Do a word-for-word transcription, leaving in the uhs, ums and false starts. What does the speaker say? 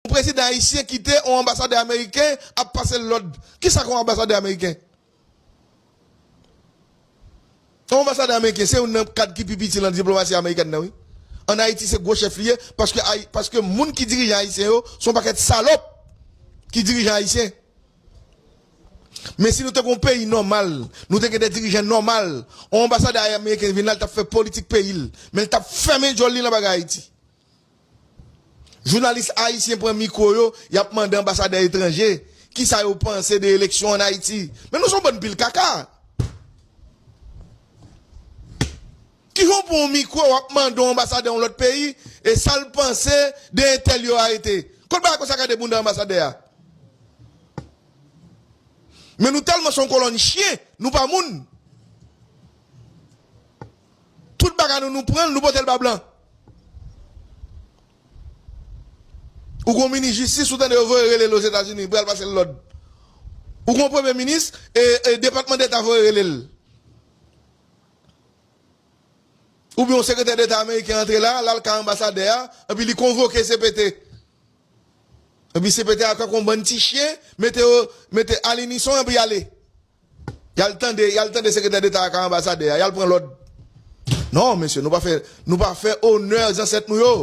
Yon prezidan ayisyen kite yon anbasadè ameriken ap pase l lòd. Kisa k yon anbasadè ameriken? Yon anbasadè ameriken, se youn nan kad ki pi piti nan diplomasi amerikèn nan, wi. Ann Ayiti, se gwo chèf li ye, paske, paske moun ki dirijan ayisyen yo, se yon pakèt salòp ki dirijan ayisyen. Men si nou te gen yon peyi nòmal, nou te gen de dirijan nòmal, yon anbasadè ameriken vin la, l t ap fè politik peyi l, men l t ap fèmen djòl li nan bagay Ayiti. Jounalis ayisyen pran mikwo yo, y ap mande anbasadè etranje kisa yo panse de eleksyon ann Ayiti. Men nou se yon bann pil kaka. Kijan w pran yon mikwo, w ap mande yon anbasadè yon lòt peyi, e sa l panse de entèl yo arete? Kot bagay konsa gade bounda anbasadè a? Men nou tèlman se yon kolòn chen, nou pa moun. Tout bagay nou, nou pran l, nou pote l ba blan. Ou gon minis jistis, ou tande yo voye rele l Ozetazini, pral pase l lòd. Ou gon premye minis, e, e Depatman Deta voye rele l. Oubyen yon sekretè deta ameriken antre la, l al ka anbasadè a, epi li konvoke C P T. Epi C P T a, kankou yon bann ti chen, mete yo, mete al inison, epi ale. Y al tande, y al tande sekretè deta a ka anbasadè a, y al pran lòd. Non, mesye, nou pa fè, nou pa fè onè zansèt nou yo.